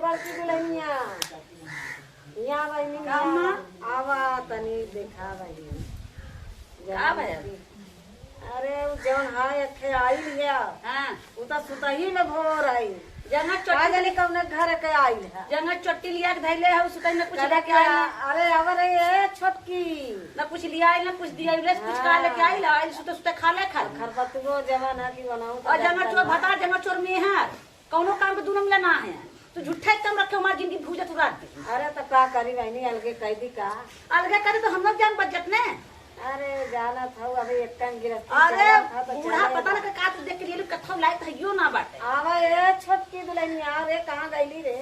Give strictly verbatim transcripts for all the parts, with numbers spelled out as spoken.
बड़की दुल्हनिया, यहाँ बहिनी, का माँ? आवा तनी देखा बहिनी। का भयल? अरे, उ जौन है, एक ठे आइल है। हाँ। उ तो सुतही में भोर आई। जंगा चोटी का जाने कौन घर के आइल है। जंगा चोटी लिया के धइले है, उ सुतही में कुछ करे लेके का? आइल। अरे, आवा रे, ए छोटकी। ना कुछ लिया आइल, ना कुछ दिया आइल, कुछ का लेके आइल, आइल सुते सुते खा ले खा। खरपतुओ जवन है कि बनाऊ तो और जंगा चोर भतार, जंगा चोर मेहर। कौनो काम के दूनो मिला ना है। तू झूठे एकदम रखे हमार जिंदगी भूजत उड़ात दे। अरे तो का करी बहिनी, अलगे कह दी का? अलगे करे तो हम लोग जान बचत ने। अरे जानत हऊ, अभी एक टाइम गिरफ्ती अरे चलत ह तो बूढ़ा चले पता बा। न का तू देख के लिए कथौ लायक है यो ना बाटे। आवा ए छोटकी दुल्हनिया, अरे कहाँ गईली रे?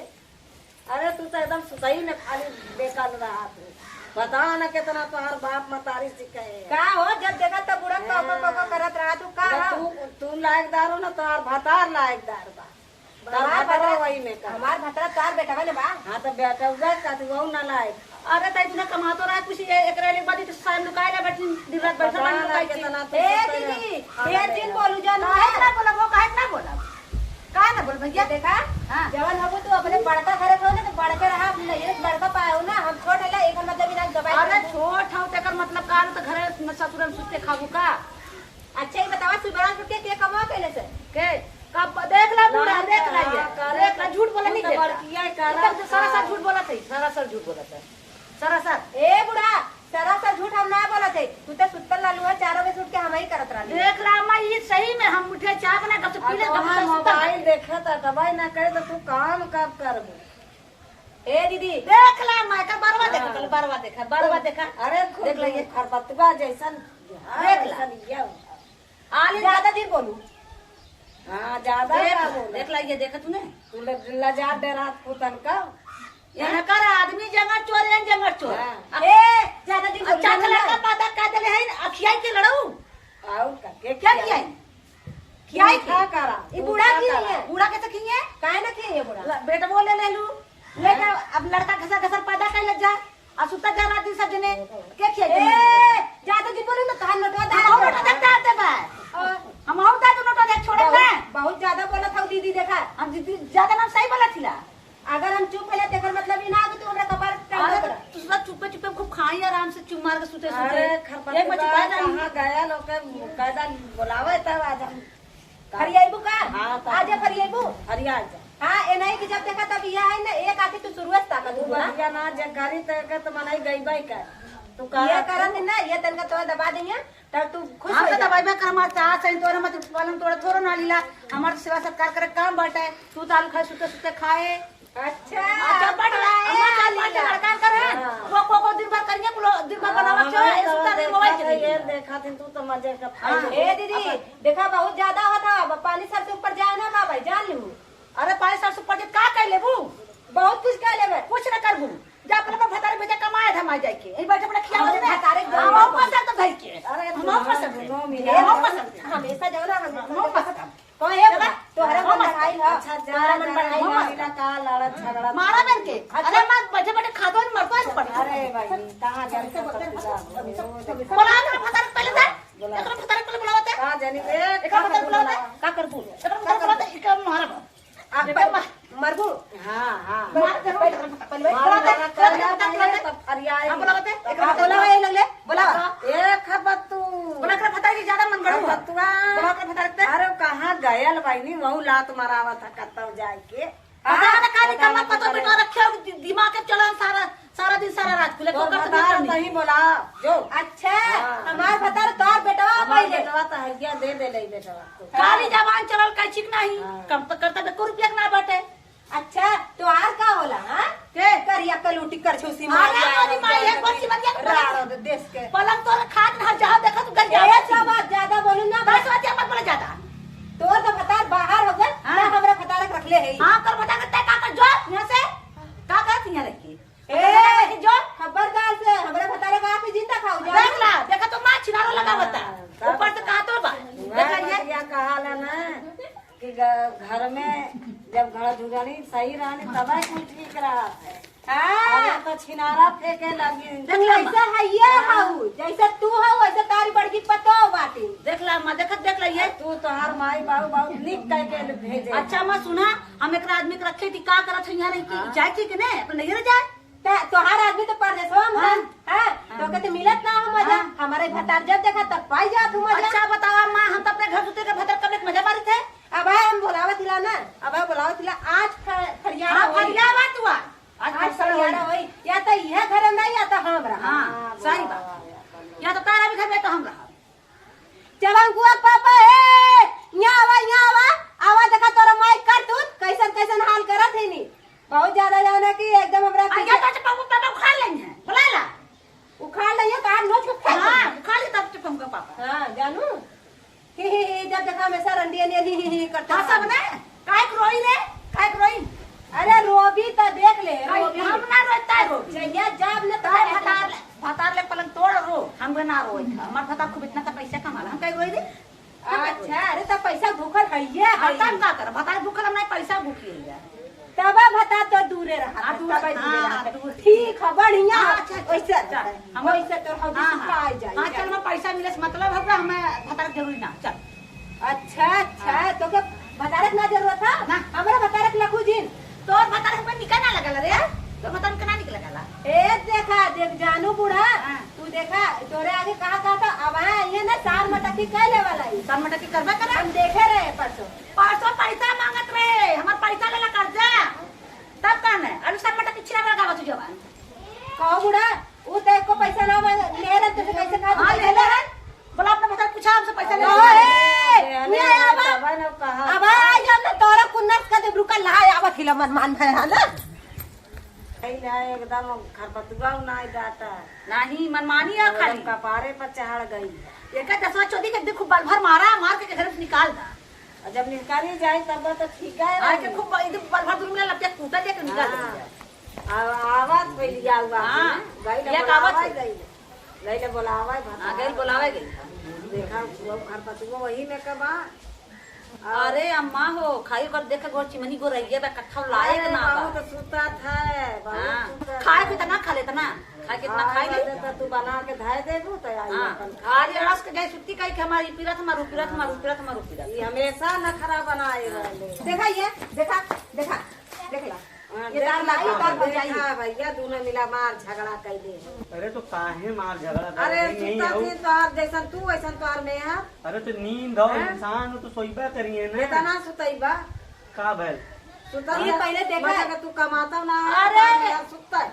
अरे तू तो एकदम सुतही में खाली बेकल रहा तू। पता न कितना तोहार बाप मतारी सिखे है। का हो, जब देखा तब बूढ़ा हाँ। कौको कौको करत रहा तू, का जब हो? तू, तू लायकदार हो ना, तोहार भतार लायकदार बा। हमार भतरा वही में का। हमार भतरा तोहार बेटवा ने बा। हाँ, तो बेटवा का तू वहू नालायक। अरे, तई तू ना कमातो रहा कुछ, ये एकरे लिए बदी तो साइड लुकाए ला बैठी, दिन रात बैठा पता बानी ना लुकाई के। कितना तू ए, सुते दीदी, रहे। ढेर दिन बोलू जान। काहे ना बोलब, वो काहे ना बोलब? का ना बोल भैया? देखा, हाँ। जवन हबू तू अपने बड़का घरे खो ना, तो बड़के रहा, अपने ये बड़का पाए हो ना, हम छोट है, एक मतलब इलाज दवाई अरे, दे। छोट हऊ, तेकर मतलब का, तो घरे में ससुर में सुते खाबू का? अच्छा, ये बतावा, सुबह उठ के, के कमावा पहले से? के? कब? देख ला बूढ़ा, ना, देख ला ये। हाँ, करे देख ला, तो झूठ बोला तू नहीं तो देख ला। बड़किया ही करा। एकदम से सरासर हाँ। झूठ बोला था, सरासर झूठ बोला था। सरासर। ए बूढ़ा, सरासर झूठ हम ना बोला थे। तू तो सुत्तल लालू है, चारों बजे उठ के हम ही करत रहली। देख ला अम्मा, ये सही में हम उठे चाय बना, कब से अब पी ले, कब से तोहार सुत्तल मोबाइल रहे। देखा था, दवाई ना करे तो तू काम कब करबू? ए दीदी। देख ला अम्मा, एकर बरवा देखा, हाँ। कल बरवा देखा, बरवा देखा। अरे खूब देख ला ये। खरपतवा जैसन, हाँ, देख ला। वैसन ये। आली ज्यादा दिन बोलू। हाँ, ज्यादा देख, का बोलू? देख ला, ये देखा तूने? तू ल-, लजा डरात पुतन का। ये नकर आदमी जंगल चोर है, जंगल चोर। हाँ। अब ए, ज्यादा दिन बोलू, अच्छा, ज्यादा चला ना। का पादा का देले है, अखियाई के लड़ऊ। आऊ का, के क्या खियाई? खियाई? खियाई के? का करा? ई तू बूढ़ा का की करा? नहीं है? बूढ़ा कैसे खिए? काहे ना खिए ये बूढ़ा? ल-, बेटवो ले ले लू। लेके अब लड़का घसर घसर पैदा कर ले जा। आ सुता जा रात दिन सब जने। के खिया ए, ज्यादा जी बोलू ना, तहार नोटवा हम दाब और देबा। नोटवा दाब देबा। हाँ। हम और दाब नोटवा दे छोड़े बहुत, ना। बहुत ज्यादा बोलत हऊ दीदी, देखा। हम दीदी ज्यादा नाम सही बोलत हिला। अगर हम चुप भले, तेकर मतलब ई ना कि तू हमरा कपार पे अरे, टांगत रह। तू सब चुप्पे चुप्पे खूब खाई आराम से, चुप मार के सुते सुते। अरे, खरपतवा ये मत चुपा जाई। कहाँ गया लोग के कायदा बोलावे तब आज हम फरियाइबू का? हाँ, तो आजे फरियाइबू? फरिया जा। हाँ, ए नहीं कि जब देखा तब यह है ना, एक आँखी तू शुरुए से ताकत तू हो ना। बतिया ना, जे करी तो एक तो मनई गई बाई का। तू ये करा करत ना, ये तनका तो दबा देंगे, तब तू खुश हम हो तो जा। दबाई में कर, हमार सास है, तोरे मत पलंग तोड़े थोड़ो ना लीला, हमार सेवा सत्कार करे काम बाटे, तू तो आलू खाए सुते सुते खाए। अच्छा, अच्छा, बड़ बड़ा है, अम्मा, चार पाँच लीला। लड़का कर है। हाँ। वो को, को दिन भर करिए, बोलो, दिन भर हाँ, बनावा हमारे क्यों है? तो सुता दिन देखा मोबाइल था, चलेगी। ये देखा थी, तू तो मजे का हाँ। खाई। ए दीदी, अपन देखा बहुत ज्यादा होता है, अब पानी सर से ऊपर जाए ना बाबा, जान लू। अरे पानी सर से ऊपर जे का कर लेबू? बहुत कुछ कर लेबे। कुछ ना करबू, जा अपने, अपने भतारे भेजा कमाए धमाए जाए के। यही बैठे अपने खियाओ हमरे ना। भतारे हम बहुत पसंद है भाई के। अरे हम बहुत पसंद है। दोनों मिला। हम बहुत पसंद है। हमेशा जाओ ना, हम हम बहुत पसंद है। कौन है चला। बा? तोहरा मन बढ़ाई ह। अच्छा, जा, तोहरा मन जा, बढ़ाई ह। ना, ना, का लड़त झगड़त मारा बन के। अच्छा। अरे माँ, बैठे बैठे खातो है, मरतो है, पड़ी। अरे भाई, कहाँ जाने का पता चला? बोला अपने भतारे पहले से। बोला। एकरा भतारे पहले बोलावत है। का जानी रे, एकरा भतारे बोलावत है। का करबू? एकरा भतारे बोलावत है, एकरा मारब। आप देखा पर-, मरबू? हाँ, हाँ। मार दे, मार दे, मार दे, मार दे, मार दे, मार दे, तब फरियाए हाँ, बोला बते, तब एक बार बोला, वही लगले, बोला। ए, खरपत्तू। बोला, कर फताई जी, ज्यादा मन गड़ू है। खरपत्तुआ। बोला, कर फताई ते। अरे, कहाँ गयल बहिनी, वहू लात मरावत है, कतौ जाए के। पता ना, का पता निकलना, ना, पता पता बेटा, नहीं। रखे हो, दि-, दिमाग के चलन सारा, सारा दिन, सारा रात खुले, तोर कोकर तो भतार बेटा नहीं। नहीं बोला, जो। अच्छा, हाँ। हमार भतार तोर बेटवा हमार पहले। बेटवा तो हरिया दे दे ले बेटवा। काली जबान चलल, कैची के नहीं, हाँ। कम तो करता, एको रुपया के ना बाटे। अच्छा, तोहार का होला, हाँ? के? करिया कलूटी करछौसी अरे, मारिया, मोरी माई, एक बार सिमरिया के बोला। राड़ो दे देश के। पलंग तोर खाट ना, जहाँ देखा तू गल ए, जावा। सब बात ज्यादा बोलू ना, बस बात मत बोला ज्यादा। तोर तो भतार बाहर हो गए, हाँ। ना हमरा भतार के रखले है। हाँ, कर भतार के तय का कर जो, यहाँ से। का करत यहाँ रह के? ए, भतार के जो। खबरदार से, हमरा भतार का आके जिंदा खाओ, जा। देख ला, देखा तो माँ छिनारो लगावता। हाँ, ऊपर से कहा तो बा। वह देखा ये। बतिया कहा ला ना। कि ग-, घर में जब घर धुरनी सही रानी तबे कुल ठीक रहा है। हाँ। अब तो छिनारा फेंके लगी। देख ला, कैसा है ये हऊ? जैसे तू हऊ, वैसे तारी बड़की पतो बाटी। देख ला, अम्मा, देखत, देख ला, ये। तू तोहार माई बाबू बहुत निक कह के भेजे। अच्छा, अम्मा, सुना, हम एकरा आदमी के रखे थी, का करत है यहाँ रह के? हाँ। जाए थी कि नहीं? अपने नैहर जाए। त-, तोहार आदमी तो परदेसवा में हाँ। है। हाँ। हाँ। तो के तो मिलत ना हो मजा। हाँ। हमारे भतार जब देखा तब पाई जात हूँ मजा। अच्छा, बतावा, अम्मा, हम तो अपने घर सुते के भतार कब एक मजा मारी थे। अब हम बोलावत हिला ना, अब हम बोलावत हिला, आज फ-, फरियाला हाँ, होई। फरियावा तू आ। आज आज फरियाला फरियाला होई। होई, या तो यह घर में रही, या तो हम रहा। हाँ, सही बात। या तो तारा भी घर में, तो हम रहा। चवंकुआ पापा, ए, यहाँ आवा, यहाँ आवा, आवा, देखा तोरा माई करतूत, कैसन, कैसन हाल करत है नी। बहुत ज्यादा जाने की एकदम हमरा आ, पीछे या तो चपंगू पापा उखाड़ लेंगे, बुला ला। उखाड़ लेंगे, कान नोच के फेंक हाँ, देंगे। उखाड़ ले तब चपंगू पापा। हाँ, जानू। ही, ही, ही, जब देखा हमेशा रंडिया नियन ही, ही, ही करता हाँ, सब रहता। ने? काहे के रोई रे? काहे के रोई? अरे रोबी त देख ले, काहे रोबी। हम ना रोई, ताय रोबी। जहिया जाब न त ताय देख ले। भतार ले, भतार ले पलंग तोड़ रो, हम भी ना रोई। हमार भतार खूब इतना त पैसा कमाला, हम काहे रोई रे? अच्छा, अरे त पैसा भूखल हइये हाँ, हई। तब का कर? भतार भूखल हम नहीं, पैसा भूखी है। तबे भतार तो दूरे रहा, हाँ, दूर, तबे दूरे हाँ, रहा। दूर। ठीक है, बढ़िया। हाँ, अच्छा, अच्छा, वैसे अच्छा, रहता है। हम वैसे तो हम हाँ, सुखा हाँ। आ जाए। हाँ, चल, मैं पैसा मिले से मतलब है, हमें भतार जरूरी ना, चल। अच्छा, अच्छा, हाँ। तो के भतारक ना जरूरत है? ना। हमरा भतारक लखू जिन। तोर भतार हमको निका ना लगल रे, तोर भतार हमको ना निक लगल। ए, देखा, देख जानू बूढ़ा, हाँ। तू देखा, तोरे आगे कहा, कहा था, अब हाँ, ये ना सार मटकी कह ले वाला है। सार मटकी करबे करे? हम देखे रहे परसों। परसों पैसा मांगत रहे, हमार पैसा लेला कर्जा। तब कहने, अभी सब मटक के छिला बड़ा गावा तू जवान। कहो बूढ़ा, ऊ तो एको पैसा ना मांगे, ले रहे तो कैसे कहा हाँ, ले ले रहे। बोला अपने भतार पूछा हमसे पैसा ले कहो, ले। ए, ले, ले, ले, आवा। तबे न कहा। अब आ, जब ना तोरा कुन्नस का देब रुका ला, आवा खिला मन मान भया है ना। कहीं ना एकदम खरपतुआ ना जाता। नहीं, मनमानी है एकदम खाली। कपारे पर चढ़ गई। एका दसवा चौदी के देख खूब बल भर मारा, मार के घर से निकाल दा। और जब निकाली जाए तब तो ठीक है आके रही। खूब इधर बल भर दुनिया लपटिया कूटा लेके निकाल हाँ। दिया। अब आवाज फैल गया हुआ हाँ। है ना? गई ये ना कहावत बोलावे है। गई। गई ना बोलावे भतार। हाँ, गई बोलावे गई। देखा वो खरपतुआ वही में कबा। और अरे अम्मा हो, खाई कर देखे गोर चिमनी गोरैया बा, कट्ठा लायक अरे ना बा। बहुत सुता था, बहुत हाँ। सुता खाए था। कितना खा लेतना? खाए कितना हाँ, खाए ले? बदे तो तू बना के धाए देबू तो आई हाँ। अपन खा आज ले। रस के गई सुत्ती कही कि हमारी पीरत मारू, पीरत मारू, पीरत मारू, पीरत। ये हमेशा नखरा बनाए वाले। देखा ये, देखा, देखा, देख ला। हाँ, ये देख तार ला, लागी, तार देखा बजाई। भैया, दोनों मिला मार झगड़ा कैले हैं। अरे तो काहे मार झगड़ा कर अरे रही हैं, सुता हो? थी तोहार जैसन तू वैसन तोहार मेहर। अरे तो नींद हो, हैं? इंसान हो तो सोइबा करिए ना। इतना सुतैबा। का भइल? सुता ये था। पहले देखा मजा है। का तू कमाता ना है, अरे! काम यार सुतता है।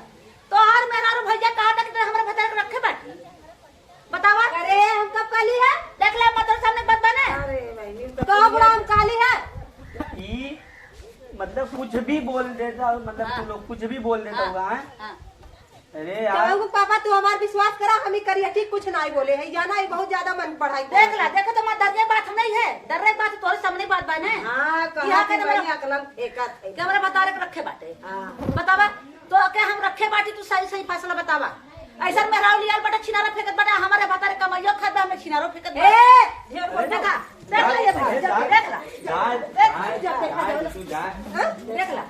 तोहार मेहरारू भैया कहा था कि तू हमरा भतार के रखे बाटी। बतावा। अरे, हम कब कहली है? देख ले, मतलब सामने बात बने। अरे, बहनी, तो कब राम कहली है? ई, मतलब, कुछ भी बोल देता, मतलब, हाँ। तू लोग कुछ भी बोल देता हाँ, हुआ है। हाँ। अरे तो यार। वो पापा, तू हमार विश्वास करा, हम ही करिया, ठीक कुछ नहीं बोले है, जाना ही बहुत ज्यादा मन पढ़ाई देख ला, देखो तो हमार डर के बात नहीं है, डर के बात तोरे सामने बात बने। हाँ, कहा यहाँ कि के बड़ी नंबर अकलन फेंकत है। कि हमरा भतारे के रखे बाटे। हाँ। बतावा, तो के हम रखे बाटी, तू सही सही फैसला बतावा। ऐसा मेहरारू लियाल बाटे, छिनारा फेंकत बाटे, हमारे भतारे कमाइयो खात बा, हमें छिनारो फेंकत बा। ए, ढेर बोल देखा, देख ले ये भाई, जा, देख ला। जा, देख, जा, जा, जा, जा, तू जा। हाँ? देख ला।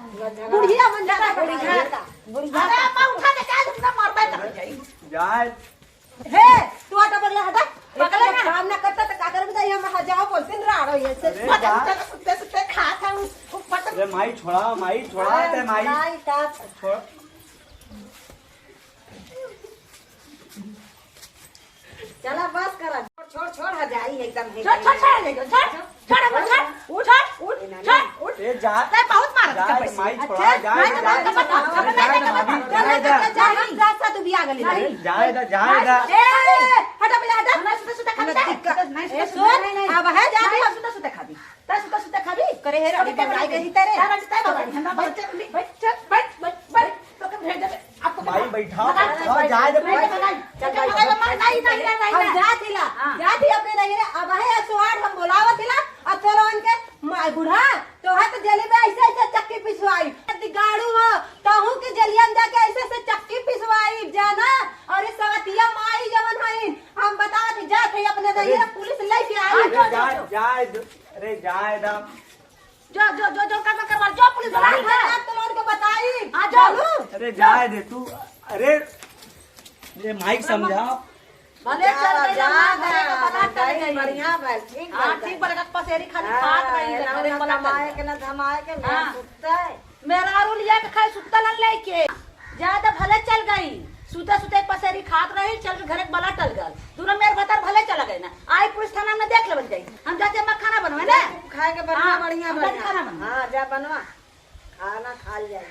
बुढ़िया मन ज्यादा बुढ़िया। बुढ़िया। अरे, अम्मा उठा के क्या इतना मारता है, चल जाई। जा। हे, तू हटा, पगला हटा। पगला एक ना। काम ना करता तो का करबे, तो ये हम हजाओ बोलते न राड़ो ये से। अरे, पता जा। नहीं, सुते, सुते खा था, ऊपर से अरे, माई छोड़ा, माई छोड़ा, अरे, ते माई। माई का छोड़। चला, बस करा। छोड़, छोड़, हजाई एकदम है। छोड़, छोड़, छोड़, ले जाओ, छोड़। छोड़, छोड़, छोड़, उठ, उठ, ए, नानी। छोड़, उठ। ए, जा। तै बहुत मारत जा, है पैसे। माई छोड़ा, अच्छा, जा, माई जा, तो मारत है, जा, मारत है, जा, मारत है, जा, मारत है, जा, जा, जा, जा, जा, तू भी आ गली। नहीं। जा, जा, जा, जा। ए, हटा, पहले हटा। नहीं, सुता, सुता खा ले। नहीं, सुता, ए, सुता, सुन, नहीं, नहीं। अब है, जा, नहीं, जा। सुता, सुता खा दी। तै सुता, सुता खा दी। करे हे, रानी, अबे, बबलाई गई तेरे। जा, रानी, तै बबलाई, हम ना बैठ, बैठ, बैठ, बैठ, बैठ, बैठ। तो कब भेज दे? आपको माई पता? बैठा, बता, बैठा, बता, जाए दे, नहीं, बैठ। नहीं, चल, नहीं, बैठ। नहीं, नहीं, नहीं, नहीं, हम नहीं। जात हिला, हाँ। जात ही अपने नहीं रे, अब है असवार हम बोलावत हिला, अब चलो उनके माई बूढ़ा, तो है तो जेली में ऐसे, ऐसे चक्की पिसवाई। गाड़ू हो, तहू के जेलिया में जाके ऐसे, ऐसे चक्की पिसवाई, जाना, और इस सवतिया माई जवन हईन, हम बतावत ही जात ही अपने अरे, नहीं रे, पुलिस लेके आई। अरे, जाए, जाए, अरे, जाए दा। जो, जो, जो, जो, करवा, करवा, जो पुलिस वाला जाए। है। अरे जाए दे तू। अरे, ये माइक समझाओ। भले चल गई, जा, जा, जा, बढ़िया भइल, ठीक हाँ, भइल। ठीक भइल, पसेरी खाली खात रही, ना, घरे ना बला टल कमाए गल। के, ना धमाए के, हाँ। मेहरारू लिया के खाए सुतल हन लेके। ज्यादा भले चल गई, सुते सुते पसेरी खात रही, चल के घरे बला टल गल। दूनो मेर भतर भले चला गए ना, आई पुलिस थाना में देख लेवल जाई। हम जाते हम खाना बनवे ना। खाए के बढ़िया, हाँ, बढ़िया, हम जाते बढ़िया। खाना बनवे। हाँ, जा बनवा, खाना खा जाए।